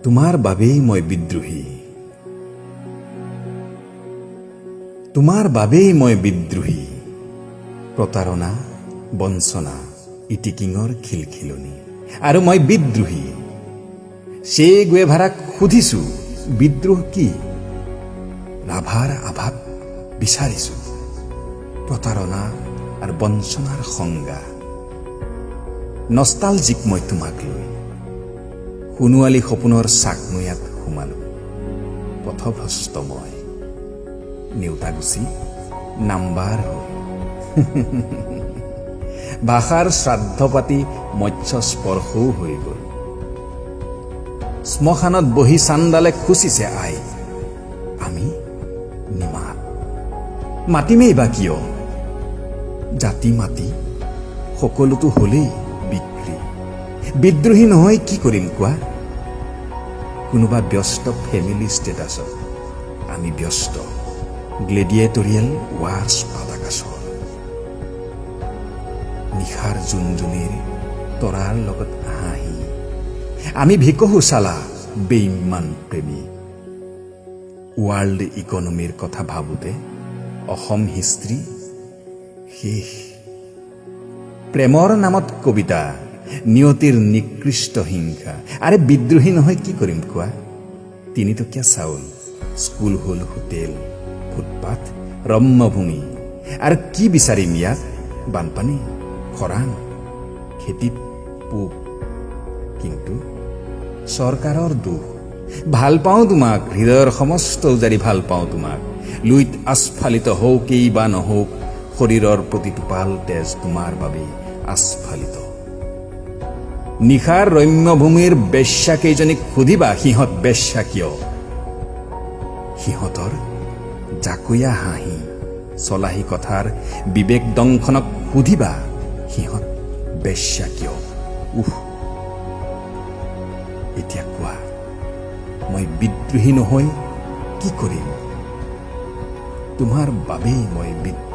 তোমাৰ বাবেই মই বিদ্ৰোহী, তোমাৰ বাবেই মই বিদ্ৰোহী। প্ৰতাৰণা, বঞ্চনা, ইটিকিঙৰ খিলখিলনি আৰু মই বিদ্ৰোহী। চে গুৱেভাৰাক সুধিছো, বিদ্ৰোহ কি? ৰাভাৰ আভাত বিচাৰিছো প্ৰতাৰণা আৰু বঞ্চনাৰ সংজ্ঞা। নষ্টালজিক মই তোমাক লৈ। সোণোৱালী সপোনৰ চাকনৈয়াত সোমালো। পথভ্ৰষ্ট মই, নেওতা গুচি নাম্বাৰ হৈ। ভাষাৰ শ্ৰাদ্ধ পাতি মৎস্য স্পৰ্শও হৈ গ'ল। শ্মশানত বহি চান্দালে খুচিছে আই। আমি নিমাত, মাতিমেই বা কিয়? জাতি মাতি সকলোতো হলেই বিক্ৰী। বিদ্ৰোহী নহয় কি কৰিম কোৱা? কোনোবা ব্যস্ত ফেমিলি ষ্টেটাছত, আমি ব্যস্ত গ্লেডিয়েটৰিয়েল ৱাৰ স্পাৰ্টাকাছৰ। নিশাৰ জোনজনীৰ তৰাৰ লগত হাঁহি আমি ভিকহু চালা বেইমান প্ৰেমী। ৱৰ্ল্ড ইকনমিৰ কথা ভাবোতে অসম হিষ্ট্ৰী শেষ। প্ৰেমৰ নামত কবিতা, নিয়তিৰ নিকৃষ্ট হিংসা। আৰে, বিদ্ৰোহী নহয় কি কৰিম কোৱা? তিনিটকীয়া চাউল, স্কুল হ'ল হোটেল, ফুটপাথ ৰম্যভূমি। আৰু কি বিচাৰিম ইয়াত? বানপানী, খৰাং, খেতিত পোক। কিন্তু চৰকাৰৰ দোষ। ভাল পাওঁ তোমাক, হৃদয়ৰ সমস্ত উজাৰি ভাল পাওঁ তোমাক। লুইত আস্ফালিত হওকেই বা নহওক, শৰীৰৰ প্ৰতি টোপাল তেজ তোমাৰ বাবেই আস্ফালিত। নিশাৰ ৰম্যভূমিৰ বেশ্যাকেইজনীক সুধিবা, সিহঁত বেশ্যা কিয়? সিহঁতৰ জাকৈয়া হাঁহি, চলাহী কথাৰ বিবেক দংশনক সুধিবা, সিহঁত বেশ্যা কিয়? উহ, এতিয়া কোৱা, মই বিদ্ৰোহী নহৈ কি কৰিম? তোমাৰ বাবেই মই বিদ্ৰোহী।